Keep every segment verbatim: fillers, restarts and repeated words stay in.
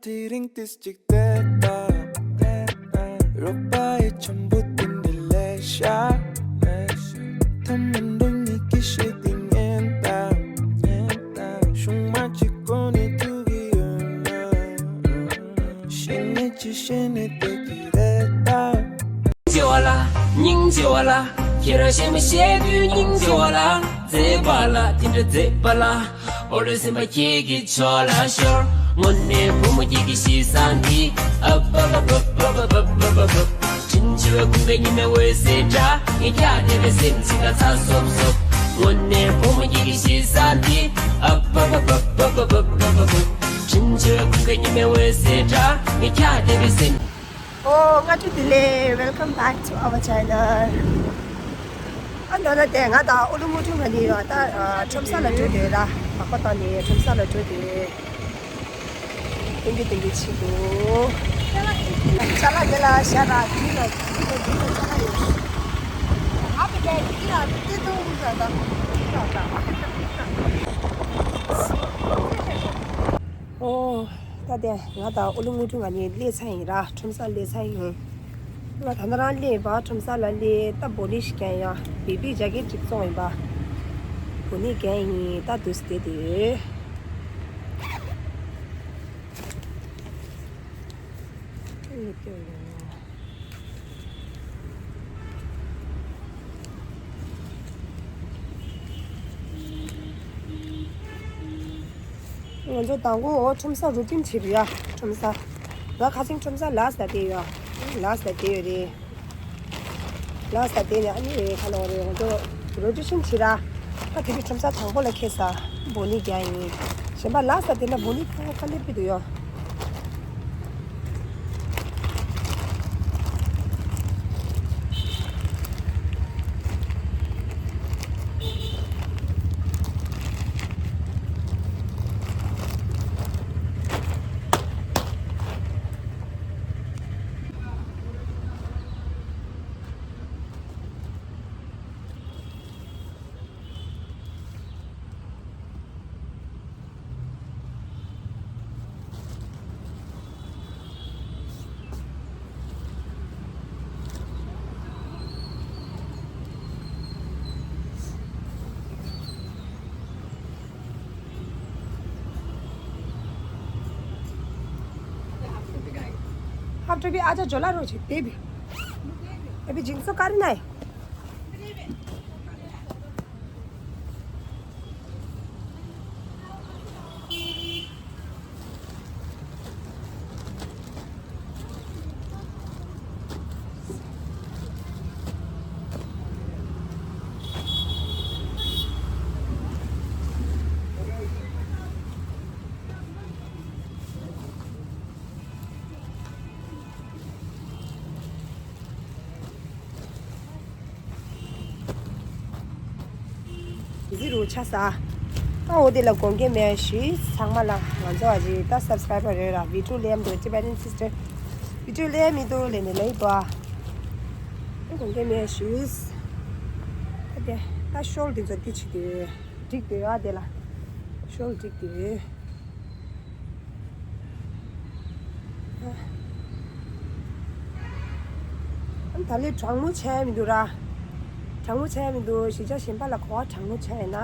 དེ་རིང་ཏིས་གཅིག་བལྟས་པ། རོགས་པ་ཡི་འཆམ་པོ་དེ་འདྲ་ལས་ཤ། ཐ་མ་འགྲོ་ཉིད་ཀྱི་ཤེས་དེ་ཉན་དང་། གཞུང་མ་གཅིག་གོ་ནས་ཐུག་གི་ཡོད་ན། ཤེས་ནས་ཅི་ཤེས་ནས་བལྟས་ཀྱི་རེད་ད། སྙིང་རྗེ་བ་ལ། སྙིང་རྗེ་བ་ལ། ཁྱེད་རང་ཤེས་མ་ཤེས་དུས་སྙིང་རྗེ་བ་ལ། མཛེས་པ་ལ་དེ་འདྲ་མཛེས་པ་ལ། འོ་རེ་སེམས་པ་ཁྱེད་ཀྱི་ཕྱོགས་ལ་ཤོར། དངོས་གནས་བུ་མོ་ཁྱེད་ཀྱི་གཤིས་བཟང་འདི། ཨ་བ་བ་བ། དྲིན་ཆེ་བའི་ཁུངས་སྐྱེལ་ཉི་མའི་འོད་ཟེར་འདྲ། ངས་ཁྱེད་བལྟས་པའི་སེམས་ཅིག་ལ་ཚ་སོབ་སོབ། དངོས་གནས་བུ་མོ་ཁྱེད་ཀྱི་གཤིས་བཟང་འདི། ཨ་བ་བ་བ། དྲིན་ཆེ་བའི་ཁུངས་སྐྱེལ་ཉི་མའི་འོད་ཟེར་འདྲ། ངས་ཁྱེད་བལྟས་པའི་སེམས། Oh, སྔ་དྲོ་བདེ་ལེགས། Welcome back to our channel. ཨ་ནི་ད་ལྟ་ང་དང་ཨོ་ལུ་མུ་ཀྲུང་ང་གཉིས་ཡོད་ད། ཁྲོམ་ས་ལ་འགྲོ་འདོད་ད། མ་ཁོ་ཏང་ནས་ཁྲོམ་ས་ལ་འགྲོ་འདོད། ཏིང་གི་ཏིང་གི་ཆི་འདུག་ཅ་ལག་དེ་ལ་ཤ་ར་དེ་ལ་དེ་ལ་དེ་ལ་ཅ་ལག་ཡོད། ཨ་ཕི་གའི་དེ་ལ་དེ་དུང་ཟ་ད། ཨོ། ད་དེ་ང་དང་ཨོ་ལུ་མུ་ཀྲུང་ང་གཉིས་སླེབས་ཚར་ཡིན་ར། ཁྲོམ་ས་སླེབས་ཚར་ཡིན། ང་ད་ནི་རང་སླེབས་པ། ཁྲོམ་ས་ལ་སླེབས་ད། བོ་ནི་ཞིག་གན་ཡ་བི་བི་ཇ་ཀེ་ཊི་ཅིག་བཙོང་ཡིན་པ། བོ་ནི་གན་ཡིན་ད། དུས་དེ་དེ་ང་ཚོ་དང་པོ་ཁྲོམ་ས་རུ་ཊིན་བྱེད་པ་ཡ། ཁྲོམ་ས། ང་ཁ་སང་ཁྲོམ་ས་ལ་སྟ་དེ་ཡ། ལ་སྟ་དེ་ཡོད་རེད། ལ་སྟ་དེ་ནས་ཨ་ནི་ཁ་ལོ་རེད། ང་ཚོ་རོ་ཊེ་ཤན་བྱེད་ར། ད་དེ་དུས་ཁྲོམ་ས་དང་པོ་ལ་ཁེལ་ས་བོ་ནི་གན་ཡིན། གཞན་པ་ལ་སྟ་དེ་ན་བོ་ནི་ཁ་ཁ་ལེབ་པི་དུ་ཡོ། ཧབ་ཏུ་བི་ཨ་ཅག་ཇོ་ལ་རོ་ཆེ་དེ་བི། ཨ་བི་ཇིང་སོ་ཀ་རི་ནའི། ཟི་རུ་ཆ་ས། ད་འོ་དེ་ལ་དགོངས་འགལ་མེད་ཞུས། ཚང་མ་ལ་ང་ཚོ་ཨ་ཅེ་ད་སབ་སི་ཀ་རའི་བར་རེད་ར། བི་ཌིའོ་ལེམ་དུ་ཊི་བེ་ཊན་སིས་ཊར། བི་ཌིའོ་ལེམ་མི་འདུག་ལེ་ནི་ལེ་དོ། དགོངས་འགལ་མེད་ཞུས། ད་དེ་ད་ཤོལ་འདི་ཚོ་འདི་བྱེད་དུས་འགྲིག་འདུག་ཡ། དེ་ལ་ཤོལ་འགྲིག་འདུག་ཨ་ད་ལས་གྲང་མོ་བྱས་མི་འདུག་ར། གྲང་མོ་བྱས་མི་འདུག་གཞིས་ཆགས་གཞན་པ་ལ་གོ་བ་གྲང་མོ་བྱས་ཡིན་ན།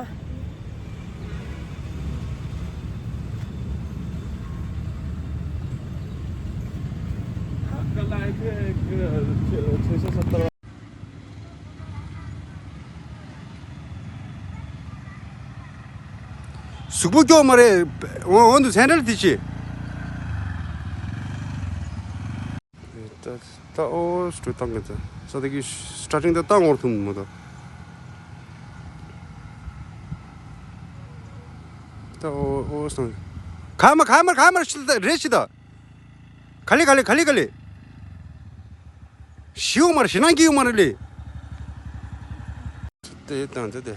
གཟུགས་པོ་སྐྱོ་མ་རེད། འོ་འོ་འདུག་སེན་ཌལ་དེ་ཅི། ད་ད་ཨོ་སྤྲོད་བཏང་གི་ད་ས་ད་གི་སི་ཊར་ཊིང་ད་བཏང་འོར་ཐུམ་མོ་ད། ད་ཨོ་ཨོ་སང་། ག་མ་ག་མ་ག་མ་ཤི་ད་རེ་ཤི་ད། ག་ལེ་ག་ལེ་ག་ལེ་ག་ལེ། ཤི་ཡོང་མ་རེད། ཤི་ན་སྐྱིད་ཡོང་མ་རེད་ལེ། དེ་དང་དེ་དེ།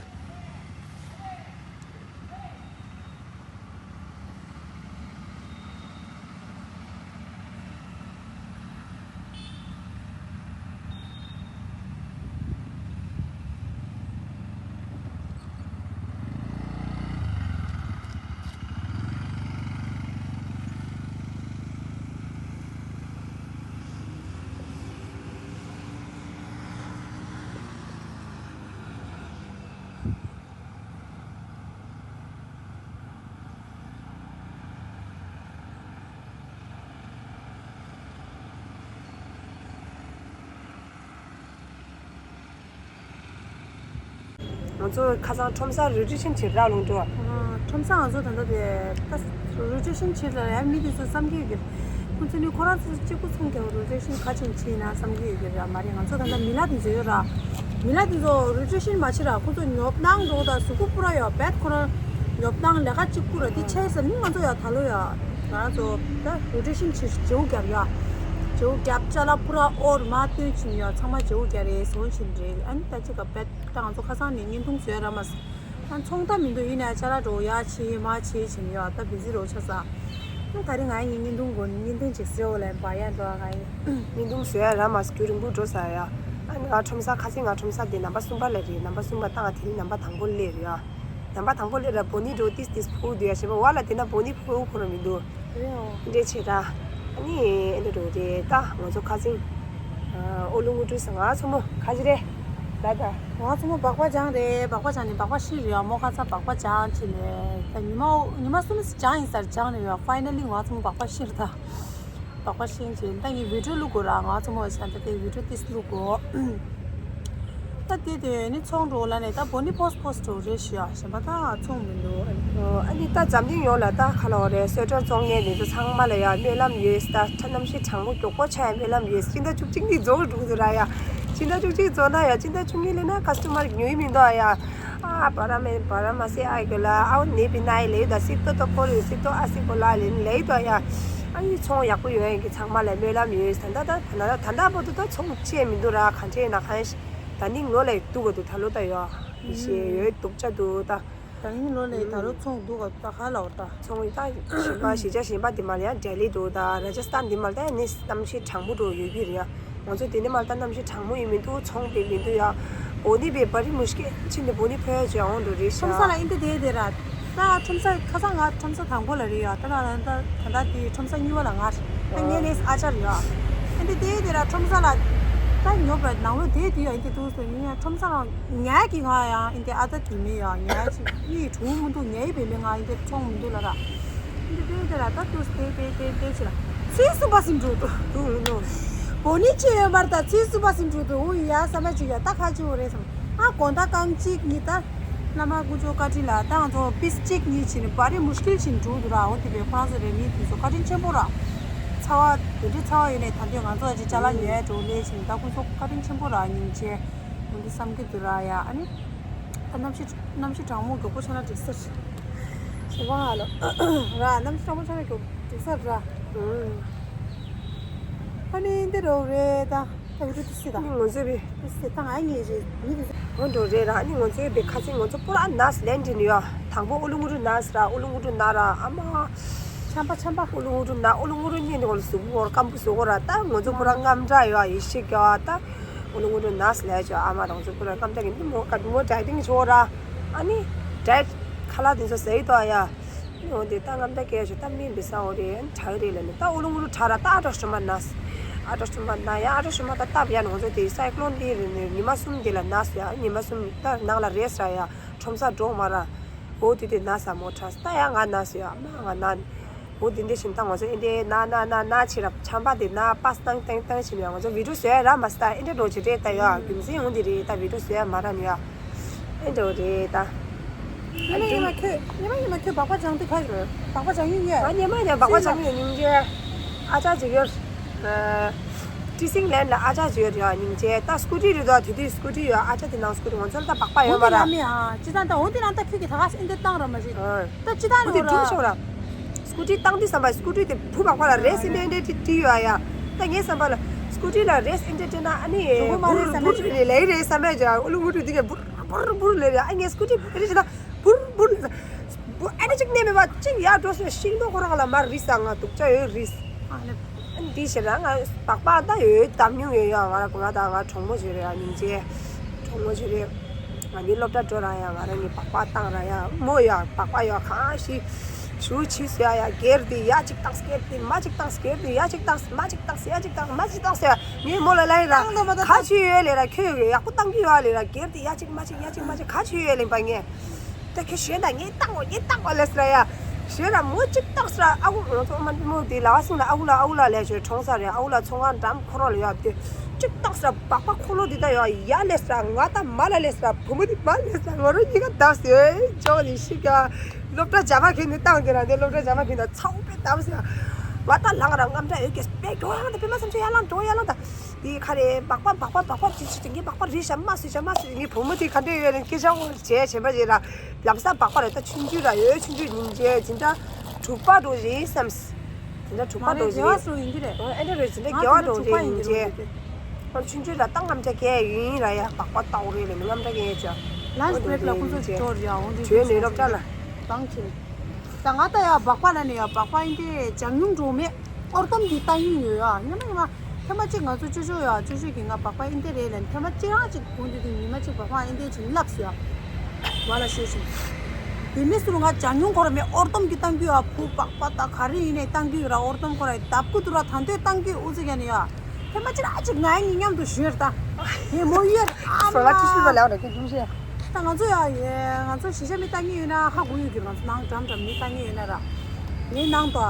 ང་ཚོ་ཁ་སང་ཁྲོམ་ས་རོ་ཊེ་ཤན་བྱེད་ར་ལུང་འགྲོ། ཨ། ཁྲོམ་ས་ང་ཚོ་ད་ལྟ་དེ་ད་རོ་ཊེ་ཤན་བྱེད་ལ་ཡང་མི་དེ་ཚོ་བསམ་གྱི་ཡོད་ཀྱི། ཁོ་ཚོ་ནི་ཁོ་རང་ཚོ་གཅིག་པུ་ཚོང་རྒྱག་རོ་ཊེ་ཤན་ག་ཅིག་བྱེད་ན་བསམ་གྱི་ཡོད་ཀྱི་ར། མ་རེད། ང་ཚོ་ད་ལྟ་མི་ལ་དེ་ཚོ་ཡོད་ར། མི་ལ་དེ་ཚོ་རོ་ཊེ་ཤན་མ་བྱེད་ར། ཁོ་ཚོ་ཉོབ་སྣང་འགྲོ་ད་གཟུགས་པོ་སྤུ་ར་ཡོད་བེད། ཁོ་རང་ཉོབ་སྣང་ལས་ཀ་གཅིག་པུ་ར་དེ་ཆེ་ས་ནི་ང་ཚོ་ཡ་ད་ལོ་ཡ་ང་རང་ཚོ་ད་རོ་ཊེ་ཤན་བྱེད་བྱེའུ་རྒྱབ་ཡ། བྱེའུ་རྒྱབ་ཅ་ལག་སྤུ་ར་ཨོར་མ་སྟོན་བྱིན་ཡ། ཚང་མ་བྱེའུ་རྒྱབ་རེད་བཟོ་བྱིན་རེད། ཨ་ནི་ད་ཅི་ག་བེད། ད་ང་ཚོ་ཁ་སང་ནས་བརྙན་ཐུང་བཟོས་ར་མ་ཟ། ཨ་ཚོང་ད་མི་འདུག་ཡིན་ནའི་ཅ་ལག་འགྲོ་ཡ་ཆེ་མ་ཆེ་བྱིན་ཡོད། ད་བི་ཛི་རོ་ཆ་ས། ཨ་ད་རིང་ང་ཡི་བརྙན་ཐུང་གོ་ནི་བརྙན་ཐུང་ཅིག་བཟོས་འོ་ལན་པ་ཡ་འགྲོ་ང་ཡི། བརྙན་ཐུང་བཟོས་ཡ་ར་མ་ཟ་རྒྱུ་རིང་པོ་འགྲོ་ས་ཡ། ཨ་ནི་ང་ཁྲོམ་ས་ཁ་སང་ང་ཁྲོམ་ས་དེ་ནམ་པ་གསུམ་པ་ལ་རེད། ནམ་པ་གསུམ་པ་ད་ང་དེ་རིང་ནམ་པ་དང་པོ་སླེབས་རེད་ཡ། ནམ་པ་དང་པོ་སླེབས་ར་བོ་ནི་འགྲོ་ཏིས་ཏིས་ཕུ་འདུག་ཡ་ཞེས་པ་བ་ལ་དེ་ན་བོ་ནི་ཕུ་ཕུ་ར་མི་འདུག་རེད་འོ། འདྲེ་ཆེ་ད། ཨ་ནི་ཨེ་འདྲ་འགྲོ་རེད་ད། ང་ཚོ་ཁ་སང་ཨ་ཨོ་ལུ་ངུ་ཀྲུའུ་ས་ང་ཚོ་མོ་ཁ་ཅི་རེད་ད་ད། ང་ཚོ་མོ་སྦག་སྦག་ཅང་རེད། སྦག་སྦག་ཅང་ནི་སྦག་སྦག་ཤི་རེད་ཡ། མོ་ཁ་ཚ་སྦག་སྦག་ཅང་ཅི་ནས་ད་ཉི་མ་ཉི་མ་གསུམ་ཅང་ཡིན་སར་ཅང་རེད་ཡ། ཕའི་ནལ་ལི་ང་ཚོ་མོ་སྦག་སྦག་ཤི་རེད་ད། སྦག་སྦག་ཤི་ཅི་ད་ངའི་བི་ཌིའོ་ལུག་གོ་ར། ང་ཚོ་མོ་ས་ད་དེ་བི་ཌིའོ་ཏིས་ལུག་གོ། ད་དེ་དེ་ནི་ཚོང་འགྲོ་ལ་ནས་ད་བོ་ནི་ཕོས་ཕོས་འགྲོ་རེད་ཤི་ཡ། གཞན་པ་ད་ཚོང་མི་འདུག་ཨ་ནི་ད་འཛམ་གླིང་ཡོངས་ལ་ད་ཁ་ལོ་རེད། སོ་ཊར་བཙོང་མཁན་དེ་ཚོ་ཚང་མ་ལ་ཡ་སྨོན་ལམ་ཡོད། ད་ཁྲ་གནམ་གཤིས་གྲང་མོ་མགྱོགས་པོ་ཆགས་ཡ་སྨོན་ལམ་ཡོད། སྤྱི་ཟླ་བཅུ་གཅིག་ནི་རྫོགས་འགྲོ་གི་འདུག་ར་ཡ། སྤྱི་ཟླ་བཅུ་གཅིག་རྫོགས་ན་ཡ་སྤྱི་ཟླ་བཅུ་གཉིས་ལས་ན་ཁ་སི་ཊ་མར་ཉོ་ཡི་མི་འདུག་ཨ་ཡ། ཨ་བ་ར་མེ་བ་ར་མ་སེ་ཨ་གི་ལ་ཨའོ་ནེ་པི་ན་ཡི་ལེ་ད་སི་ཏོ་ཏོ་ཕོ་ལི་སི་ཏོ་ཨ་སི་གོ་ལ་ལེ་ལེ་ད་ཡ། ཨ་ཡི་ཚོང་ཡག་པོ་ཡོད་ཡ་གི་ཚང་མ་ལ་སྨོན་ལམ་ཡོད། ད་ད་ད་ད་ད་ད་ད་བར་དུ་ད་ཚོང་བཅད་མི་འདུག་ར། ག་འདྲས་ན་ག་ད་ནི་ངོ་ལ་འདུག་ག་འདུག་ད་ལོ་ད་ཡོད་ཤེས་ཡོད་འདུག་ཅག་འདུག་ད། ད་ནི་ལོ་ལས་ད་ལོ་ཚོང་འདུག་ག་ད་ག་ལ་བ་ད། ཚོང་ད་གཞན་པ་གཞིས་ཆགས་གཞན་པ་འདི་མ་ལ་ཡང་ལྡི་ལི་འདུག་ད་ར་ཇ་སི་ཐན་འདི་མ་ལ་ད་ནི་གནམ་གཤིས་གྲང་མོ་འགྲོ་ཡོད་ཀྱི་རེད་ཡ། ང་ཚོ་འདི་ནི་མ་ལ་ད་གནམ་གཤིས་གྲང་མོ་ཡིན་མི་འདུག་ཚོང་དེ་མི་འདུག་ཡ། བོ་ནི་བེ་བ་རི་མུ་ཤི་ཀེ་ཕྱིན་ཏེ་བོ་ནི་ཕོ་ཡ་ཅེ་འོང་འགྲོ་རེད་ཤ། ཁྲོམ་ས་ལ་ཨིན་ཏེ་དེ་དེ་ར། ད་ཁྲོམ་ས་ཁ་སང་ང་ཁྲོམ་ས་དང་པོ་ལ་རེད་ཡ། ད་ད་ད་ད་ད་དེ་ཁྲོམ་ས་གཉིས་པ་ལ་ང་། ད་ངས་ནས་ཨ་ཅར་ཡ། ཨ་འདི་དེ་དེ་ར་ཁྲོམ་ས་ལ། ད་ཉོབ་ར་ནང་ལོ་དེ་དེ་ཡ་ཨིན་ཏེ་དུས་སུ་ཡིན་ཡ་ཁྲོམ་ས་རང་ཉལ་གི་ང་ཡ་ཨིན་ཏེ་ཨ་ད་དེ་མེད་ཡ་ཉལ་ཅིག་ཡིད་གྲུང་མི་འདུག་ཉལ་ཡི་བེ་མེད་ང་ཨིན་ཏེ་ཚོང་མི་འདུག་ལ་ར། ཨིན་ཏེ་དེ་དེ་ར་ད་དུས་དེ་དེ་དེ་དེ་ཅི་ར་ཚིག་སུ་པ་སིམ་འགྲོ་འདུག་འདུག་ནོ། བོ་ནི་ཅི་ཡོད་མར་ད་ཚིག་སུ་པ་སིམ་འགྲོ་འདུག་འུ་ཡ་ས་མ་ཅིག་ཡ་ད་ཁ་ཅིག་འོ་རེད་སམ། ཨ་དགོང་དག་རྐང་གཅིག་གཉིས་ད། བླ་མ་དཀོན་མཆོག་བཀའ་དྲིན་ལ་ད་ང་ཚོ་པིས་གཅིག་གཉིས་ཕྱིན་ནས་བ་རི་མུཤ་ཀིལ་ཕྱིན་འགྲོ་འདུག་ར། འོ་དེ་བས་ཁོ་རང་ཚོ་རེ་མིའི་དུས་སུ་བཀའ་དྲིན་ཆེན་པོ་ར། ཚ་བ་དེ་འདྲའི་ཚ་བ་ཡོད་ནས་ད་འདོད་ང་ཚོ་ཨ་ཅེ་ཅ་ལག་ཉོས་འགྲོ་ལས་ཕྱིན་ད་ཁོ་ཚོ་བཀའ་དྲིན་ཆེན་པོ་ར་སྙིང་རྗེ། འོ་འདི་བསམ་གྱི་འདུག་ར་ཡ། ཨ་ནི་ད་གནམ་གཤིས་གནམ་གཤིས་གྲང་མོ་མགྱོགས་པོ་ཆགས་ན་འགྲིག་ས་རེད། ཞེ་བ་ང་ལ་ར་གནམ་གཤིས་གྲང་མོ་ཆགས་ན་མགྱོགས་འགྲིག་ས་ར། ཨ་ནི་འདི་རུ་རེད་ད། ད་བི་ཌིའོ་ཏི་སི་ད། ནི་ང་ཚོའི་བི། ཏི་སི་ད་ང་ངེས་རེད་ནི་ཏི་སི། ཧོན་འགྲོ་རེད་ར་ནི་ང་ཚོའི་བི་ཁ་སིང་ང་ཚོ་པུ་ར་ནས་ལན་དྲིན་ཡོད། དང་པོ་ཨུ་ལུ་ངུ་རུ་ནས་ར་ཨུ་ལུ་ངུ་རུ་ན་ར་ཨ་མ། ཆམ་པ་ཆམ་པ། ཨུ་ལུ་ངུ་རུ་ན་ཨུ་ལུ་ངུ་རུ་གཉིས་འདི་ང་ལ་ཟུག་གོ་ར་སྐམ་པོ་ཟུག་གོ་ར་ད་ང་ཚོ་པུ་ར་དངངས་སྐྲག་ཡོད་ཡིད་ཆེས་རྒྱག་ད། ཨུ་ལུ་ངུ་རུ་ནས་ལས་ཅོ་ཨ་མ་རང་ཚོ་པུ་ར་དངངས་སྐྲག་གི་འདི་མོ་ཀ་མོ་ཌའི་ཊིང་ཆོ་ར་ཨ་ནི་ཌའི་ཊི་ཁ་ལག་འདི་ཚོ་ཟས་ཡི་དོ་ཡ། འོ་དེ་ད་རྔམ་ད་སྐད་ཤོད་ད་མིན་པའི་ས་འོ་རེད་ཁྲག་རེད་ལ་ནི་ད་ཨུ་ལུ་ངུ་རུ་ཁྲག་ར་ད་ཨ་ཏོ་སྤྲོ་མ་ན་ཨ་ཏོ་སྤྲོ་མ་ན་ཡ་ཨ་ཏོ་སྤྲོ་མ་ད་སྟབས་ཡ་ནང་ཚོ་དེ་སའི་ཀློན་དེ་རེད་ནི་ཉི་མ་གསུམ་དེ་ལ་ན་ཡ་ཉི་མ་གསུམ་ད་ནང་ལ་རེས་ར་ཡ་ཁྲོམ་ས་འགྲོ་མ་ར་འོ་དེ་དེ་ན་ས་མོ་ཁྲག་ད་ཡ་ང་ན་ཡ་མ་ང་ན་འོ་དེ་འདྲ་བཞིན་ད་ང་ཚོ་ཨེ་འདྲ་ན་ན་ན་ན་ཆི་ར་ཆམ་པ་དེ་ན་པ་སྟང་སྟང་སྟང་བཞིན་ཡ་ང་ཚོ་བི་ཌིའོ་བཟོ་ཡ་ར་མ་སྟ་ཨེ་འདྲ་འགྲོ་ཅི་རེད་ད་ཡ་རྒྱུ་མཚན་འོ་དེ་རེད་ད་བི་ཌིའོ་བཟོ་ཡ་མ་ར་ནི་ཡ། ཨེ་འདྲ་རེད་ད། ཉི་མ་ཉི་མ་ཁྱོད་ཉི་མ་ཉི་མ་ཁྱོད་སྦག་སྦག་སྦྱང་དུས་ཁ་ཡོད། སྦག་སྦག་སྦྱང་ཡིན་ཡོད། ང་ཉི་མ་ཉི་མ་སྦག་སྦག་སྦྱང་ཡོད་སྙིང་རྗེ། ཨ་ཅག་ཅིག་ཡོད། ཨ། ཊི་སིང་ལན་ལ་ཨ་ཅག་ཅིག་ཡོད་རེད་སྙིང་རྗེ། ད་སྐུ་ཊི་རེད་དོ་དེ་དུས་སྐུ་ཊི་ཡོད་ཨ་ཅག་དེ་ནང་སྐུ་ཊི་ང་ཚོ་ལ་ད་སྦག་སྦག་ཡོད་མ་ར། འོ་དེ་ནང་ད་ཁྱོད་ཀྱིས་ད་ག་སེ་འདི་བཏང་ར་མ་རེད། ད་ཅི་ད་འོ་དེ་ནོ་ར། སྐུ་ཊི་བཏང་དུས་བསམ་པ་སྐུ་ཊི་དེ་བུ་སྦག་སྦག་ལ་རེས་སེ་འདྲ་འདྲ་ཊི་ཊི་ཡོད་ཨ་ཡ། ད་ངའི་བསམ་པ་ལ་སྐུ་ཊི་ལ་རེས་སེ་འདྲ་འདྲ་ན་ཨ་ནི་འགྲོ་གི་མ་རེད་བསམ་པ་ལ་ལས་རེད་བསམ་པ་ཅིག་ཨུ་ལུ་ངུ་ཊི་དེ་ག་བུར་བུར་བུར་ལས་རེད་ཨ་ངའི་སྐུ་ཊི་བུ་རེ་ཞིག་ད། བུར་བུར་ལ་བུ་ཨ་ནི་གཅིག་གནས་མེད་པ་གཅིག་ཡར་འགྲོ་སོང་ཤིང་ཏོག་ཁོ་རང་ལ་མར་རིས་ང་དུག་ཅག་ཡོད་རིས། ཨ་ནི་འདི་ཞེ་ན་ང་སྦག་སྦག་ད་ཡོད་དམ་ཉུང་ཡོད་ཡ། ང་ར་ང་དང་ང་གྲོགས་མོ་བྱོས་རེད་ཨ་སྙིང་རྗེ་གྲོགས་མོ་བྱོས་རེད། ང་གཉིས་སློབ་གྲྭ་འགྲོ་ར་ཡ་ང་ར་གཉིས་སྦག་སྦག་བཏང་ར་ཡ་མོ་ཡ་སྦག་སྦག་ཡ་གང་ཞིག་ཞུ་ཆི་སོ་ཡ་ཡ་སྒེར་དེ་ཡ་གཅིག་བཏང་སྒེར་དེ་མ་གཅིག་བཏང་སྒེར་དེ་ཡ་གཅིག་བཏང་མ་གཅིག་བཏང་ཡ་གཅིག་བཏང་མ་གཅིག་བཏང་སོ་ཡ་ངས་མོ་ལ་ལ་ཡིན་ར་ག་ཆི་ཡོད་ལས་ར་ཁྱོད་ཡག་པོ་བཏང་གི་ཡོད་ལས་ར་སྒེར་དེ་ཡ་གཅིག་མ་གཅིག་ཡ་གཅིག་མ་གཅིག་ག་ཆི་ཡོད་ལས་པ་ངས། ད་ཁྱོད་གཞན་དང་ངས་བཏང་གོ་ངས་བཏང་གོ་ལས་ཟེར་ཡ། ཞེས་ལ་མོ་གཅིག་ཏག་སེ་ཨ་ཁུ་ང་ཚོ་ཨ་མ་མོ་དེ་ལ་སིང་ལ་ཨ་ཁུ་ལ་ཨ་ཁུ་ལ་ལས་ཞོར་གྲོངས་ས་རེད། ཨ་ཁུ་ལ་ཚོང་ཁང་འགྲམ་ཁོ་རང་ལ་ཡོད་དེ་གཅིག་ཏག་སེ་སྦག་པ་འཁོར་ལོ་དེ་ད་ཡོད་ཡ་ལས་སེ་ང་ད་མ་ལ་ལས་སེ་བུ་མོ་དེ་མ་ལས་སེ་ང་རང་གཉིས་ཀ་བརྡབས་སེ་ཅོག་ནི་ཤི་ག་སློབ་གྲྭ་རྒྱ་མ་གིན་ནི་བཏང་གི་ར་དེ་སློབ་གྲྭ་རྒྱ་མ་གིན་ད་ཚ་བོ་པས་བརྡབས་སེ་ང་ད་ལང་ར་རྔམ་དྲ་ཡོད་ཀྱི་པས་གྱོ་ཡང་ད་པས་མ་སེམས་ཅན་ཡར་ལང་འགྲོ་ཡར་ལང་ད། དེ་ཁ་རེ་སྦག་པ་སྦག་པ་སྦག་པ་ཅི་ཅི་ཅི་ངའི་སྦག་པ་རི་ཞབས་མ་སུ་ཞབས་མ་སུ་ངའི་བུ་མོ་དེ་ཁ་འདྲེ་ཡོད་ནས་སྐད་ཆ་འོ་བྱས་བྱས་པ་ཅི་ར་ལམ་སང་སྦག་པ་རེད། ད་ཆུང་ཆུང་ར་ཡོད། ཆུང་ཆུང་ཉིན་བྱས་ཇི་འདྲ་དྲུག་པ་འགྲོ་རེད་བསམས། ཇི་འདྲ་དྲུག་པ་འགྲོ་རེད། ཨེ་འདྲ་རེད། ཇི་འདྲ་རྒྱལ་བ་འགྲོ་རེད་ཉིན་བྱས། ཨ་ཆུང་ཆུང་ར་ད་རྔམ་ཆ་གས་ཡིན་ར་ཡ་སྦག་པ་ལྟ་བུ་རེད་ལས་མི་རྔམ་ཆ་གས་ཡོད་ཅག་ལན་སི་བྷེ་རེག་ལ་ཁོང་ཚོ་འགྲོ་རེད་ཡ་འོང་དུས་ཇོའི་ནས་སློབ་གྲྭ་ལ་བཏང་ཆེ། ད་ང་ད་ཡ་སྦག་པ་ལ་ནས་ཡ་སྦག་པ་ཡིན་ཏེ་ཇང་ཉུང་འགྲོ་མེད། ཨོར་ཏོམ་གྱི་ཏང་ཡིན་ཡོད་ཡ། ཉི་མ་ཉི་མ་ཐེངས་མ་གཅིག་ང་ཚོ་ཅོ་ཅོ་ཡ་ཅོ་ཅོ་གིས་ང་སྦག་པ་ཨིན་ཏེ་རེད་ལན་ཐེངས་མ་གཅིག་རང་གཅིག་གོང་དུ་དུ་ཉི་མ་གཅིག་སྦག་པ་ཨིན་ཏེ་ཅིག་ལབ་སོ་ཡ། བ་ལ་ཤོད་ཅིག་དེ་ནས་སུ་ང་ཇང་ཉུང་ཁོ་ར་མེད་ཨོར་ཏོམ་གྱི་ཏང་གི་ཡ་ཕུ་སྦག་པ་ད་ག་རེ་ཡིན་ནས་ཏང་གི་ཡོད་ར་ཨོར་ཏོམ་ཁོ་ར་ཡི་དབ་ཀུ་དུ་ར་ད་འདོད་ཏང་གི་ཨུ་ཚུགས་ཡ་ནི་ཡ། ཐེངས་མ་གཅིག་རང་གཅིག་ང་ཡི་མཉམ་དུ་ཞུས་ར་ད། ངས་མོ་ཡོད་ར་ཨ་མ། སོ་ལ་ཅི་ཤུ་བ་ལ་ར་ཀི་ཤུ་ཤེ། ད་ང་ཚོ་ཡ་ཡེ་ང་ཚོ་གཞིས་ཆགས་མི་ལྟ་ངེས་ཡོད་ན་ཧ་གོ་ཡོད་ཀྱི་ང་ཚོ་ནང་འགྲམ་འགྲམ་མི་ལྟ་ངེས་ཡོད་ན་ར། ངའི་ནང་དུ་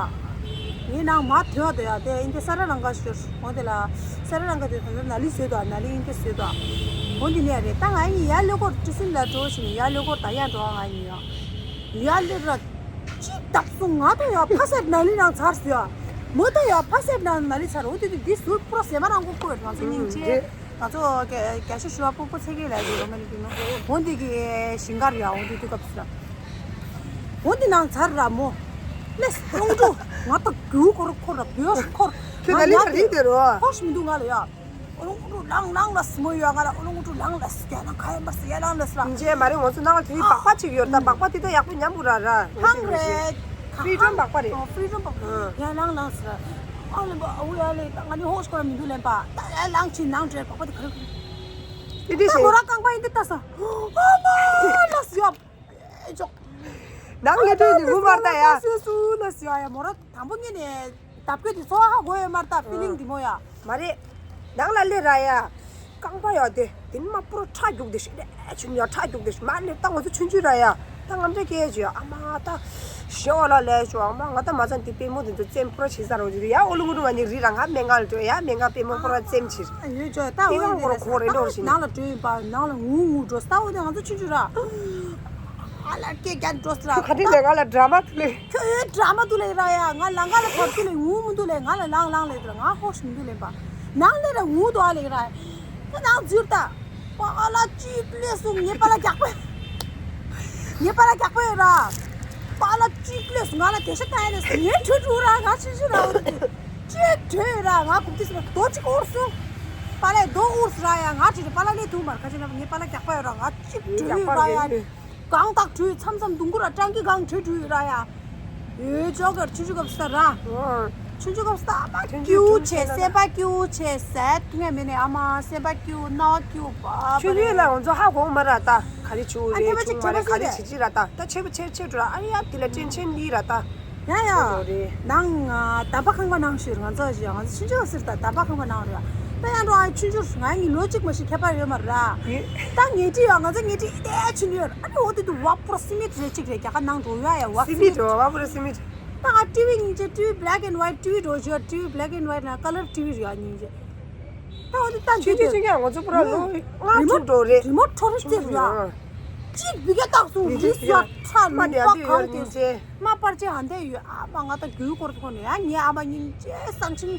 ངའི་ནང་མ་དོད་དོ་ཡ་དེ་ཨིན་དེ་ས་ར་རང་ག་ཞོར་འོ་དེ་ལ་ས་ར་རང་ག་དེ་ད་ནཱ་ལི་བཟོས་དོ་ནཱ་ལི་ཨིན་དེ་བཟོས་དོ། འོ་འདི་ནས་རེད་ད་ང་ཡི་ཡ་ལེ་གོར་ཏི་སིན་ལ་འགྲོ་ཞིག་ནས་ཡ་ལེ་གོར་ད་ཡ་འགྲོ་ང་ཡི་ཡ་ཡ་ལེ་ར་ཅི་བཏབ་སོང་ང་ད་ཡ་ཕ་སད་ནཱ་ལི་རང་ཚར་སོ་ཡ་མོ་ད་ཡ་ཕ་སད་ནཱ་ལི་ཚར་འོ་དེ་དེ་འདི་ཟུར་པུ་ར་སེ་མ་རང་གོ་ཀོ་ཡོད་ང་ཚོ་སྙིང་རྗེ། ང་ཚོ་རྒྱ་ཆེ་ཞུ་བ་སྤུ་སྤུ་ཚེ་གེ་ལ་ཡོད་རོ་མ་ནི་གི་ནོ། འོ་འདི་གི་ཞིང་ཁར་ཡ་འོ་འདི་དུས་སྐབས་སུ་ལ། འོ་འདི་ནང་ཚར་ར་མོ། ལེས་ལོང་ཀྲུ། ང་ད་རྒྱུ་འཁོར་འཁོར་ར་བེའུ་འཁོར། ཁྱོད་ད་ལི་ང་རིག་དེ་རོ། ཧོཤ་མི་འདུག་ང་ལ་ཡ། ཨོ་ལོང་ཀྲུ་ལང་ལང་ལ་སི་མོ་ཡ་ང་ལ་ཨོ་ལོང་ཀྲུ་ལང་ལ་སི་ཡ་ལང་ཁ་ཡ་མར་སི་ཡ་ལང་ལ་སི་ལ། ཡིན་ཅེ་མ་རེད་ང་ཚོ་ནང་ལ་དེ་སྦག་པ་ཅིག་ཡོད་ད་སྦག་པ་དེ་ད་ཡག་པོ་ཉམས་པོ་ར་ར། ཧང་རེད། ཧྥི་རི་ཌམ་སྦག་པ་རེད། ཨོ་ཧྥི་རི་ཌམ་སྦག་པ། ཡ་ལང་ལང་སི་ལ། ཨ་ལེ་འོ་ཡ་ལེ་ད་ང་ནི་ཧོཤ་ཁོ་ར་མི་འདུག་ལེན་པ་ད་ཡ་ལང་ཕྱིན་ནང་བྲེལ་སྦག་པ་དེ་ག་རེ། དེ་འདྲ་ད་ཞིག་ཁོ་ར་རྐང་པ་ཡིན་དེ་ལྟ་ས། ཨོ་མ་ལ་སི་ཡ། ཨེ་ཅོག་ནང་ལས་དོན་ནི་ངུ་མར་ལྟ་ཡ། སུ་སུ་ལ་སི་ཡ་ཡ་མོ་ར་དང་པོ་ཉིད་ནས་བརྡབ་སྐྱོན་དེ་ཚོ་ཧ་གོ་ཡོད་མར་ལྟ་ཕི་ལིང་འདི་མོ་ཡ། མ་རེད། ནང་ལ་སླེབས་ར་ཡ། རྐང་པ་ཡ་དེ་དེ་ནི་མ་པུ་ར་ཁྲག་རྒྱུག་དེ་ཞིག་རེད་ཆུན་ཡ་ཁྲག་རྒྱུག་དེ་ཞིག་མ་ནི་ད་ང་ཚོ་ཆུང་ཆུང་ར་ཡ། ད་ངམ་ཁྲ་སྐད་ཅིག་ཡ་ཨ་མ་ད། ཞེ་བ་ལ་ལས་ཅོ་ཨ་མ་ང་ད་མ་ཚང་དེ་པེ་མོ་དེ་ཚོ་བཙེམ་པུ་ར་བྱེད་ས་རོ་ཅི་རེད་ཡ་ཨོ་ལུ་ངུ་རུ་ང་ནི་རི་ར་ང་སྨན་ཁང་ལ་འགྲོ་ཡ་སྨན་ཁང་པེ་མོ་པུ་ར་བཙེམ་ཕྱིར། ཡོད་ཅོ་ད་ཨི་ཁང་ཁོ་ར་ཁོ་རེ་འགྲོ་ཞིག་ནང་ལ་འགྲོ་ཡིན་པ་ནང་ལ་ངུ་ངུ་འགྲོ་ས་འོ་དེ་ང་ཚོ་ཆུང་ཆུང་ར། ཨ་ལ་སྐད་རྒྱག་འགྲོ་ས་ར། ཁ་ཏི་ལས་ང་ལ་འདྲ་མ་ཐུ་ལེ། ཁྱོད་ཡོད་འདྲ་མ་ཐུ་ལེ་ར་ཡ་ང་ལང་ཀ་ལ་ཁོར་ཐུ་ལེ་ངུ་མི་འདུག་ལེ་ང་ལ་ལང་ལང་ལེ་དུ་ལ་ང་ཧོཤ་མི་འདུག་ལེ་པ། ནང་ལེ་ར་ངུ་དོ་ཨ་ལེ་ར། ཁྱོད་ནང་འཛུལ་ད། པ་ཨ་ལ་ཅིག་ལས་སུ་ངེ་པ་ལ་རྒྱག་པ། ངེ་པ་ལ་རྒྱག་པ་ཡོད་ར། པ་ཨ་ལ་ཅིག་ལས་སུ་ང་ལ་དེ་ཤ་ད་ཡ་ལས་སུ་ངེ་ཁྲོད་འགྲོ་ར་ང་ཆི་ཆི་ར་འོ་དེ། ཅིག་ཁྲོད་ཡོད་ར་ང་གུབ་ཏི་སུ་རྡོ་ཅིག་འུར་སུ། པ་ལ་རྡོ་འུར་སུ་ར་ཡ་ང་ཅི་རེ་པ་ལ་ལས་དུ་མར་ཁ་ཆི་ན་ངེ་པ་ལ་རྒྱག་པ་ཡོད་ར་ང་ཅིག་ཁྲོད་ཡོད་ར་ཡ། གང་དག་ཁྲོད་མཚམས་མཚམས་དུང་གུ་ར་སྤྲང་གི་གང་ཁྲོད་ཁྲོད་ཡོད་ར་ཡ། ཡོད་ཅོག་གར་ཆུ་ཆུ་གབ་ས་ར། ཆུ་ཆུ་གབ་ས་མ་ཆུ་ཆུ་ཀྱུ་ཆུ་ཆེ་ཆེ་སེམས་པ་ཀྱུ་ཆེ་ཟད་ཐུང་ངེ་མེ་ནེ་ཨ་མ་སེམས་པ་ཀྱུ་ནོ་ཀྱུ་པ་ཆུ་ཆུ་ལ་ང་ཚོ་ཧ་གོ་མ་ར་ད་ག་རེ་ཆུ་རེད་ཆུ་མ་རེད་ག་རེ་ཆི་ཆི་ར་ད་ད་ཆེ་བ་ཆེ་ཆེ་འགྲོ་ར་ཨ་ཡ་དེ་ལ་ཅན་ཆེན་ལི་ར་ད། ཡ་ཡ། ནང་ད་པ་ཁང་པ་ནང་ཤོད་ང་ཚོ་ཞིག་ང་ཚོ་ཆུ་ཆུ་ཟེར་ད་ད་པ་ཁང་པ་ནང་རེད། ད་ཡང་འགྲོ་ཨ་ཆུ་ཆུ་ང་གཉིས་ལོ་གཅིག་མ་ཞིག་ཁྱད་པར་ཡོད་མ་ར། ད་ངེ་ཏི་ཡ་ང་ཚོ་ངེ་ཏི་ཨི་ཏེ་ཆུ་ནུ་ཡོད་ཨ་ནི་འོ་དེ་དུ་བ་པུ་ར་སི་མིད་རེ་གཅིག་རེད་རྒྱ་གར་ནང་འགྲོ་ཡ་ཡ་བ་སི་མིད་འགྲོ་བ་པུ་ར་སི་མིད། ད་ང་ཊི་ཝི་ཉིན་ཅེ་ཊི་ཝི་black and white ཊི་ཝི་འགྲོ་ཞོར་ཊི་ཝི་black and white ན་color ཊི་ཝི་རེད་ཨ་ཉིན་ཅེ། ད་འོ་དེ་ད་ཆུ་ཆུ་ཆུ་ཡ་ང་ཚོ་པུ་ར་ལོ་ང་ཆུ་འགྲོ་རེད། རི་མོ་ཊི་ཊི་ཝི་རེད་ཡ། གཅིག་བི་ག་ཏག་སུ་རི་སུ་ཡ་ཁྲ་ནུ་པ་གང་དེ། མ་པར་ཆས་ཧ་འདས་ཡོད་ཨ་མ་ང་ད་རྒྱུའི་སྐོར་ཐོག་ནས་ཡ་ངའི་ཨ་མ་སྙིང་རྗེ་སང་ཞིང་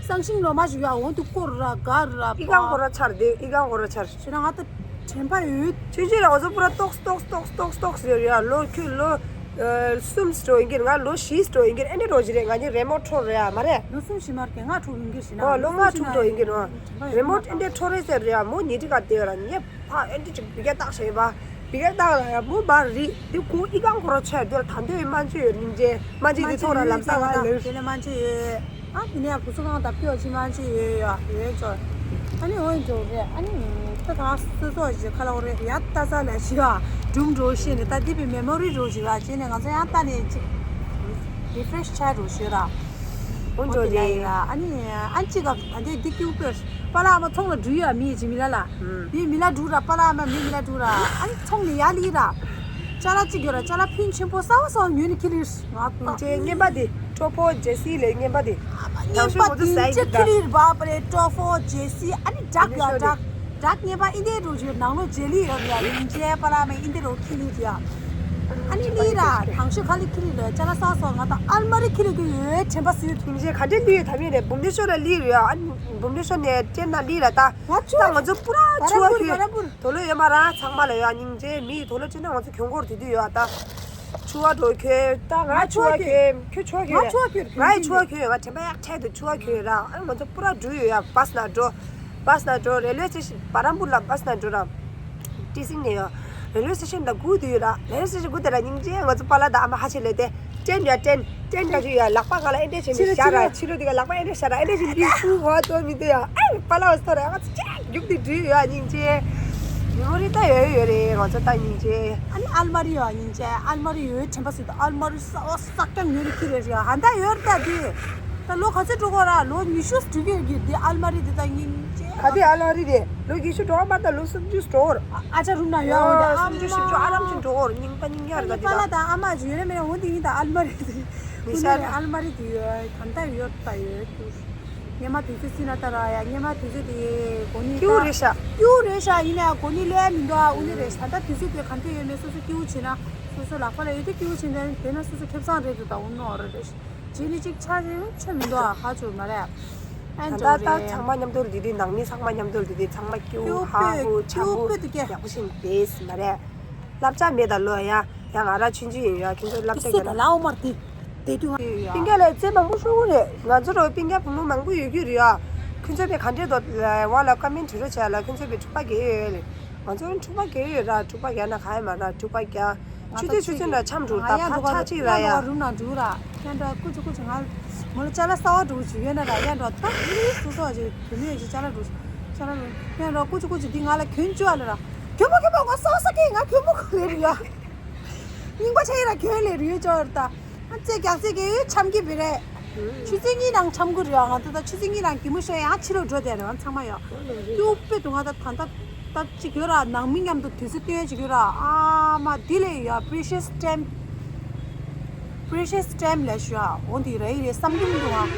སང་ཞིང་ལོ་མ་ཞིག་ཡ་འོང་དུ་སྐོར་ར་ག་ར་ཨི་ཀང་སྐོར་ར་ཆར་དེ་ཨི་ཀང་སྐོར་ར་ཆར་ཞེ་ན་ང་ད་དྲན་པ་ཡོད། ཆུང་ཆུང་ལ་ང་ཚོ་པུ་ར་ཏོག་ཏོག་ཏོག་ཏོག་ཏོག་ཟེར་ཡ་ལོ་ཁྱོད་ལོ་གསུམ་སྤྲོ་ཡིན་གྱི་ང་ལོ་བཞི་སྤྲོ་ཡིན་གྱི་ཨེ་འདྲ་རོ་ཞིག་རེད་ང་གཉིས་རེ་མོ་འཕྲོ་རེད་ཨ་མ་རེད། ལོ་གསུམ་བཞི་མར་གྱི་ང་དྲུག་ཡིན་གྱི་ཞེ་ན་ཨོ་ལོ་ལྔ་དྲུག་སྤྲོ་ཡིན་གྱི་རོ་རེ་མོ་ཨེ་འདྲ་འཕྲོ་རེད་ཟེར་རེད་ཨ་མོ་ཉི་ཏི་ག་དེ་ར་ཉེ། ཕ་ཨེ་འདྲ་ཅིག་བི་ག་བཏགས་བྱས་པ། བི་ག་བཏགས་ལ་ཡ་མོ་མ་རིག་དེ་ཁོ་ཨི་ཀང་ཁོ་ར་ཆོས་དེ་ལ་ད་འདོད་མ་འཇུ་ཡོད་སྙིང་རྗེ་མ་འཇུ་དེ་ཐོག་ར་ལམ་སང་ང་ལ་དེ་ལས་མ་འཇུ་ཡོད། ཨ་དེ་ནས་ཡ་བུ་ཚོ་གང་ལྡབ་ཀྱོག་ཅི་མ་འཇུ་ཡོད་ཡ་ཡོད་ཅོ། ཨ་ནི་འོན་ཅོ་རེད་ཨ་ནི་ད་ད་སོ་སོ་ཞིག་ཁ་ལ་འོ་རེད་ཡ་ལྟ་ས་ལ་ཞིག་ཨ་སྒྲུང་འགྲོ་ཤེས་ནས་ད་འདི་པའི་མེ་མོ་རི་འགྲོ་ཞིག་ར་བྱས་ནས་ང་ཚོ་ཡང་ལྟ་ནས་ཅིག་རི་ཕི་རེ་ཤི་ཆ་འགྲོ་ཞོད་ར། འོན་ཅོ་རེད་ཡ་ཨ་ནི་ཨ་ཅི་ག་ད་འདི་འདི་ཀྱུ་པེར། པ་ལགས་ཨ་མ་ཚོང་ལ་འགྲུལ་ཡ་མི་ཡི་ཅི་མི་ལ་ལ། ཨུམ། མི་མི་ལ་འགྲུལ་ར་པ་ལགས་ཨ་མ་མི་མི་ལ་འགྲུལ་ར་ཨ་ནི་ཚོང་ནི་ཡ་ལི་ར། ཅ་ལག་གཅིག་ཡོད་ར། ཅ་ལག་ཕུན་ཆེན་པོ་གསར་པ་གསར་པ་ཉོས་ནས་ཁྱེར་ཡིན། ང་ད་ཅེ་རྔན་པ་དེ་ཀྲོ་ཕོ་ཇེ་སི་ལས་རྔན་པ་དེ། རྔན་པ་དེ་ཅེ་ཁྱེར་ཡིན་པ་པ་རེད། ཀྲོ་ཕོ་ཇེ་སི། ཨ་ནི་ཌག་ཡ་ཌག་ཌག་རྔན་པ་ཨིན་དེ་རུ་ཡོད། ནང་ལོ་ཇེ་ལི་ཡོད་ཡ། ཡིན་ཅེ་པ་ལ་མེ་ཨིན་དེ་རུ་ཁྱེར་ཡིན་ཡ། ཨ་ནི་ལི་ར་དང་ཤོས་ཁ་ལི་ཁྱེར་ཡིན་ལ། ཅ་ལག་གསར་པ་གསར་པ། ང་ད་ཨལ་མ་རི་ཁྱེར་ཡིན་གི་ཡོད། དྲན་པ་སུས་ཐུང་ཅེ་ག་འདྲ་ལི་ཡོད་ད་མེད་རེད། འབུམ་ལི་ཤོ་ར་ལི་རེད་ཡ། ཨ་ནི་འབུམ་ལི་ཤོ་ནས་སྤྲད་ན་ལི་ར་ད། ང་ད་ང་ཚོ་པུ་ར་ཆུ་བ་ཁྱོད་དོ་ལོ་ཡོད་མ་ར་ཚང་མ་ལ་ཡོད། སྙིང་རྗེ་མི་དོ་ལོ་ཅི་ན་ང་ཚོ་གྱོང་གོར་དེ་དུས་ཡོད་ད། ཆུ་བ་འགྲོ་ཁྱོད་ད་ང་ཆུ་བ་ཁྱོད་ཁྱོད་ཆུ་བ་ཁྱོད་ང་ཆུ་བ་ཁྱོད་ང་ཡི་ཆུ་བ་ཁྱོད་ང་དྲན་པ་ཡག་འཕྲལ་དུ་ཆུ་བ་ཁྱོད་ར། ཨ་ང་ཚོ་པུ་ར་འགྲུལ་ཡོད་ཡ། བཱས་ན་འགྲོ་བཱས་ན་འགྲོ། རེལ་ཝེ་སི་ཊེ་ཤན་བ་རམ་པུ་ལ་བཱས་ན་འགྲོ་ར། ཊི་སིང་ནས་ཡོད། རེལ་ཝེ་སི་ཊེ་ཤན་ད་སྒུག་དུས་ཡོད་ར། རེལ་ཝེ་སི་ཊེ་ཤན་སྒུག་དེ་ར་སྙིང་རྗེ་ང་ཚོ་པཱ་ལགས་དང་ཨ་མ་ཧ་ཆེ་ལས་དེ། ཊེན་ཡ་ཊེན། ཊེན་ག་ཅིག་ཡ། ལག་པ་ང་ལ་ཨེ་འདྲས་བྱས་ནས་ཕྱི་རུ་བཞག་ར། ཕྱི་རུ་ཕྱི་རུ་དེ་ག་ལག་པ་ཨེ་འདྲས་བཞག་ར། ཨེ་འདྲས་བྱས་འདི་ཧུ་ཧོ་ཏོ་མི་འདུག་ཡ། ཨེ་པཱ་ལགས་ཐོ་ར་ང་ཚོ་ཅེ་རྒྱུག་དེ་འགྲུལ་ཡོད། སྙིང་རྗེ། མེ་མོ་རི་ད་ཡོད་ཡོད་རེད། ང་ཚོ་ད་སྙིང་རྗེ། ཨ་ནི་ཨལ་མ་རི་ཡོད། སྙིང་རྗེ་ཨལ་མ་རི་ཡོད། དྲན་པ་སུས་ད་ཨལ་མ་རི་གསར་པ་གསར་རྐྱང་ཉོས་རེ་ཁྱེར་རེ་རེད། ཧ་ད་ཡོད་རེད། ད་དེ་ད་ལོ་ག་ཚོད་འགྲོ་གོ་ར། ལོ་ཉི་ཤུ་འགྲོ་གི་ཡོད་གི། དེ་ཨལ་མ་རི་དེ་ད་སྙིང་རྗེ། ག་དེ་ཨལ་མ་རི་དེ་ལོ་ཉི་ཤུ་འགྲོ་བ་མ་ད་ལོ་སུམ་ཅུ་འགྲོ་གོ་ར། ཨ་ཅག་རུམ་ན་ཡོད། འོ་དེ་ཨ་སུམ་ཅུ་བཞི་བཅུ་ཨ་རམ་ཅིག་འགྲོ་གོ་ར། སྙིང་པ་སྙིང་ཡར་ག་དེ་པཱ་ལགས་ད། དང་ཨ་མ་ཅིག་ཡོད་རེད་མེད་རེད། འོ་དེ་ཡིན་ད་ཨལ་མ་རི་དེ། མི་ཤར། ཨལ་མ་རི་དེ་ཡོད་ད། ད་ཡོད་ད་ཡོད་ཀྱུ། སྔོན་མ་དུས་ཚོད་སྲིད་ན་ད་ར་ཡ། སྔོན་མ་དུས་ཚོད་དེ་གོ་ནི་ཀྱུ་རེད་ཤག་ཀྱུ་རེད་ཤག་ཡིན་ན་ཡང་གོ་ནི་ལས་མི་འདུག་ཨ། འུ་ནི་རེད་ཤག་ད་དུས་ཚོད་དེ་ག་འདྲ་ཡོད་མེད་སོ་སོ་ཀྱུ་བྱེད་ན། སོ་སོ་ལག་པ་ལ་ཡོད་དུས་ཀྱུ་བྱེད་ན་དེ་ན་སོ་སོ་ཁེ་བཟང་རེད་འདུག་ད་འུ་ནོ་རེད་རེད་ཤག་རྗེས་ནི་གཅིག་ཆ་རེ་ཆོ་མི་འདུག་ཨ། ཧ་ཅོ་མ་རེད། ཨན་ད་ཅོ་ད་རེད། ཚང་མ་མཉམ་དུ་རེད་དེ། ནང་མི་ཚང་མ་མཉམ་དུ་རེད་དེ། ཚང་མ་ཀྱུ་ཧ་ཧུ་ཆ་ཧུ་ཡག་པོ་ཞིག་བསྡད་མ་རེད། བསླབ་བྱ་མེད་ད་ལོ་ཡ། ཡང་ང་ར་ཆུང་ཆུང་ཡིན་ཡ། ཁྱོད་ཚོ་བསླབ་བྱ་སུ་ད་ལའོ་མར་དེ་དེ་དུས་ང་ཡོད་ཡ། པིང་ཀ་ལ་རྩེ་མང་པོ་ཤོར་གི་རེད། ང་ཚོ་རོ་པིང་ཀ་བུ་མོ་མང་པོ་ཡོད་རྒྱུ་རེད་ཡ། ཁྱོད་ཚོ་པའི་ག་འདྲས་འདུག་ལ་བ་ལ་ཀ་མེན་བྲིས་རོགས་བྱས་ལ། ཁྱོད་ཚོ་པའི་འཁྲུག་པ་རྒྱག་ཡོད་ཡོད་ལེ། ང་ཚོ་འཁྲུག་པ་རྒྱག་ཡོད་ར། འཁྲུག་པ་རྒྱག་ན་ག་ཡ་མ་ར། འཁྲུག་པ་རྒྱག་ཆུ་ཚོད་ཆུ་ཚོད་འདྲ་འཆམ་འགྲོ་ད་ཆ་ཆ་གཅིག་ར་ཡ། རུམ་ནང་འགྲོ་ར། ཡ་འདྲ་ཀུ་ཅི་ཀུ་ཅི་ང་མོ་ལ་ཅ་ལག་གསར་པ་འགྲོ་ཅིག་ཡོད་ན་ར། ཡ་འདྲ་ད་སོ་སོ་ཅིག་དུ་མེད་ཅིག་ཅ་ལག་འགྲོ་ཅ་ལག་འགྲོ། ཡ་འདྲ་ཀུ་ཅི་ཀུ་ཅི་འདི་ང་ལ་གྱོན་བཅུག་ཨ་ལ་ར། གྱོན་མོ་གྱོན་མོ་ང་སོ་སོ་ཀེ་ང་གྱོན་མོ་གོ་ལེ་རུ་ཡ། རྙིང་པ་ཆ་ཡི་ར་གྱོན་ལེ་རུ་ཡོད་ཅོར་ད། ཨ་ཙེ་རྒྱག་ཙེ་གེ་ཡོད་འཆམ་གི་བི་རེད། ཆུ་ཚོད་གཉིས་ནང་འཆམ་གི་རེད་ཡ། ང་ད་ད་ཆུ་ཚོད་གཉིས་ནང་གི་མོ་ཤོད་ཡ་ཕྱི་ལོགས་འགྲོ་བསྡད་རེད་ང་ཚང་མ་ཡ། ཀྱུ་པེ་དུ་ང་ད་ད་ད་ད་ཅིག་ཡོད་ར། ནང་མི་མཉམ་དུ་དུས་ཚོད་སྟོན་ཅིག་ཡོད་ར། ཨ་མ་དེ་ལས་ཡ་པི་རི་ཤི་ཡས་ཊེམ། པི་རི་ཤི་ཡས་ཊེམ་ལས་ཞུ་ཡ། འོ་འདི་རེད་རེད་བསམ་གི་མི་འདུག་ང་།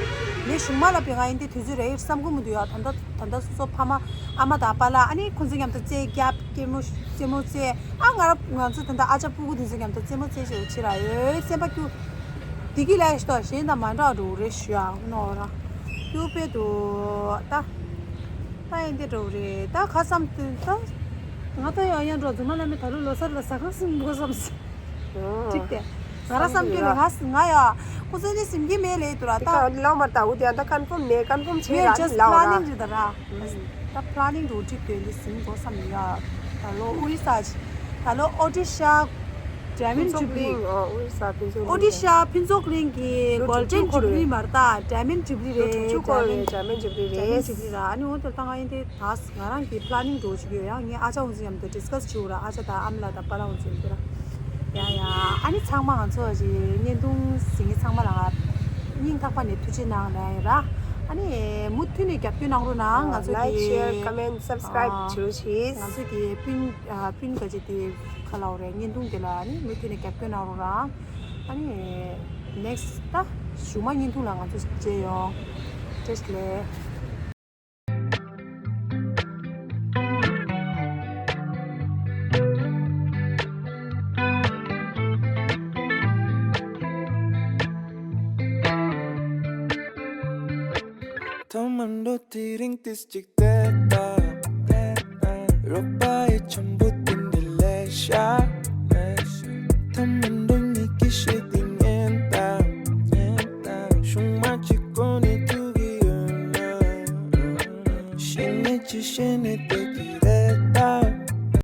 ངས་གཞུག་མ་ལ་བས་ང་ཡིན་དེ་དུས་ཚོད་རེད་བསམ་གི་མི་འདུག་ཡ། ད་ད་ད་ད་སོ་སོ་ཕ་མ་ཨ་མ་དང་པཱ་ལགས་ཨ་ནི་ཁོང་ཚོ་མཉམ་དུ་རྩེད་རྒྱབ་སྐྱེད་མོ་རྩེད་མོ་རྩེད། ཨ་ང་ར་ང་ཚོ་ད་ལྟ་ཨ་ཅག་སྤུ་གུ་དེ་ཚོ་མཉམ་དུ་རྩེད་མོ་རྩེད་བྱེད་ཕྱིར་ཡོད་སེམས་པ་སྐྱོ། བདེ་སྐྱིད་ལ་ཡ་ཤི་ཏོ་གཞན་དང་མ་འདྲ་འགྲོ་རེད་ཞུ་ཡ་ནོ་ར། སྐྱོ་པེ་དུ་ད་ད་ཡིན་དེ་འགྲོ་རེད་ད་ཁ་བསམ་དུ་ད་ང་ད་ཡང་ཡང་འགྲོ་རྫུན་མ་ལ་མི་ད་ལོ་ལོ་སར་ལ་ཟ་ཁང་སྲིན་འགོ་བསམ་སྲིད། གཅིག་དེ། ང་ར་བསམ་རྒྱུ་ལས་ང་ང་ཡ། ཁོ་ཚོ་ནི་སེམས་ཀྱི་མེད་ལས་དུ་ར་ད། ལའོ་མར་ད་འུ་དེ་ད་ཀོན་ཕོམ་མེད་ཀོན་ཕོམ་བྱས་ར་ལའོ་ར། ད་པ་ལ་ནིང་དུ་འགྲིག་དོན་དེ་ཟིན་འགྲོ་བསམ་ཡ། ད་ལོ་ཨོ་རི་ས་ད་ལོ་ཨོ་ཏི་ཤ་ཌའི་མོན་ཌི་ཇུ་བི་ལི། ཨོ་རི་ས་ཕུན་ཚོགས་ཨོ་ཏི་ཤ་ཕུན་ཚོགས་གླིང་གི་གོལ་ཌན་ཇུ་བི་ལི་མར་ད་ཌའི་མོན་ཌི་ཇུ་བི་ལི་རེད། ཌའི་མོན་ཌི་ཇུ་བི་ལི་ར། ཨ་ནི་འོ་དེ་ད་ང་ཡིན་དེ། ད་ང་རང་གི་པ་ལ་ནིང་འགྲོ་བཅུག་ཡོད་ཡང་ངས་ཨ་ཅག་འུ་ཚོ་མཉམ་དུ་ཌིས་ཀ་སི་བྱེད་འུ་ར། ཨ་ཅག་དང་ཨ་མ་ལགས་དང་པ་ལགས་འུ་ཚོ་མཉམ་དུ་ར། ཡ་ཡ་ཨ་ནི་ཚང་མ་ང་ཚོ་ཞིག་བརྙན་ཐུང་གཟིགས་མཁན་ཚང་མ་ལ་སྙིང་ཐག་པ་ནས་ཐུགས་རྗེ་གནང་ལན་ཡིན་ར། ཨ་ནི་མུ་མཐུད་ནས་རྒྱབ་སྐྱོར་གནང་རོགས་གནང་། ང་ཚོ་ལའིཀ་ཤེར་ཀོ་མེན་སབ་སི་ཀ་རའིབ་བྱེད་རོགས་གྱིས། ང་ཚོ་གི་སྤུན་སྤུན་ག་ཅིག་དེ་ཁ་ལ་འོ་རེད། བརྙན་ཐུང་དེ་ལ་ཨ་ནི་མུ་མཐུད་ནས་རྒྱབ་སྐྱོར་གནང་རོགས་རང་། ཨ་ནི་ནེག་སི་ཊི་ད་གཞུག་མ་བརྙན་ཐུང་ལ་ང་ཚོ་མཇལ་ཡོང་། བཀྲ་ཤིས་བདེ་ལེགས། ཐོག་མར་འགྲོ་དུས་རིང་དུས་གཅིག་བལྟས་པ། རོགས་པ་ཡི་འཆམ་པོ་དེ་འདྲ་ལས་ཤར། ཐོག་མར་